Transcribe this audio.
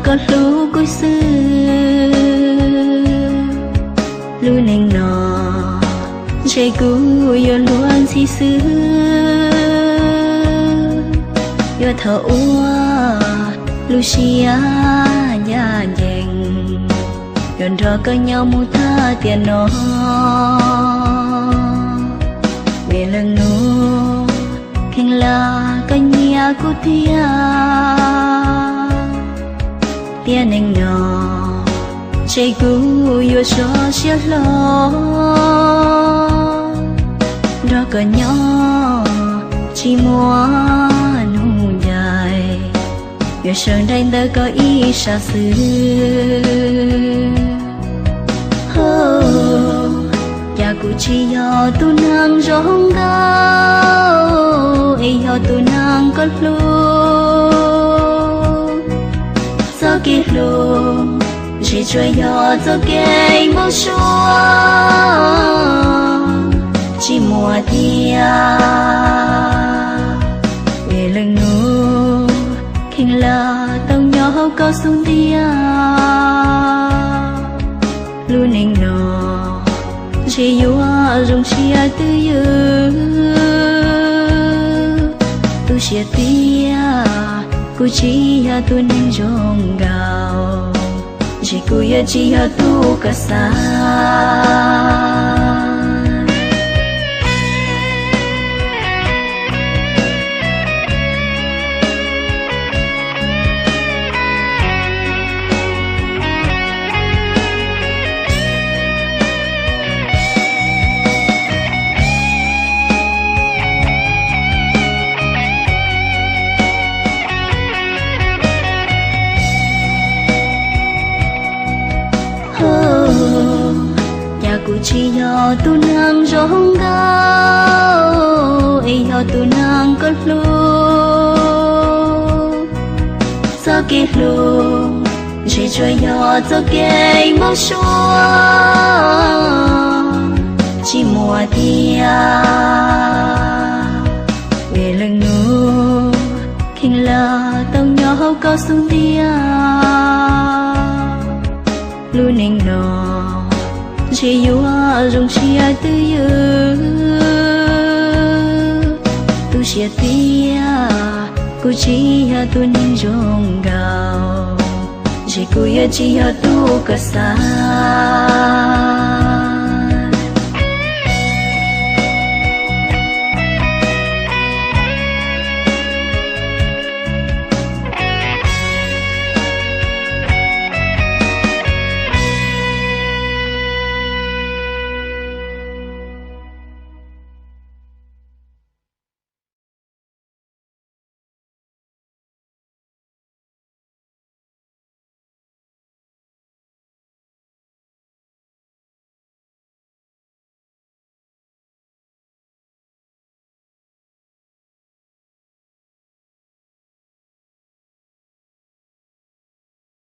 koj hlub kuv xwb. Lub neej no ntshe kuv yuav luag ntxhi xwb, yuav thov ua lub siab ncaj ncees, yuav nrog koj nyob mus thaj tiam no. Vim leej nus kheev lam koj nyiam kuv thiab, tiam neej no ntshe kuv yuav sov siab hlo nrog koj nyob tsis muaj hnub ncaim, yuav sawv nraim ntawm koj ib sab xwb. Cas kuv tsis yog tus neeg zoo nkauj, es yog tus neeg koj hlub. Txoj kev hlub ntshe tsuas yog txoj kev npau suav, tsis muaj tiag. Vim leej nus kheev lam tau nyob hauv koj xub ntiag. Lub neej no ntshe yuav zoo siab twj ywm, tu siab tiag, kuv tsis yog tus neeg zoo nkauj, ntshe kuv yuav tsis yog tus koj xav. Cas kuv tsis yog tus neeg zoo nkauj, es yog tus neeg koj hlub. Txoj kev hlub ntshe tsuas yog txoj kev npau suav, tsis muaj tiag. Vim leej nus kheev lam tau nyob hauv koj xub ntiag. Lub neej no ntshe yuav zoo siab twj ywm, tu siab tiag, kuv tsis yog tus neeg zoo nkauj, ntshe kuv yuav tsis yog tus koj xav.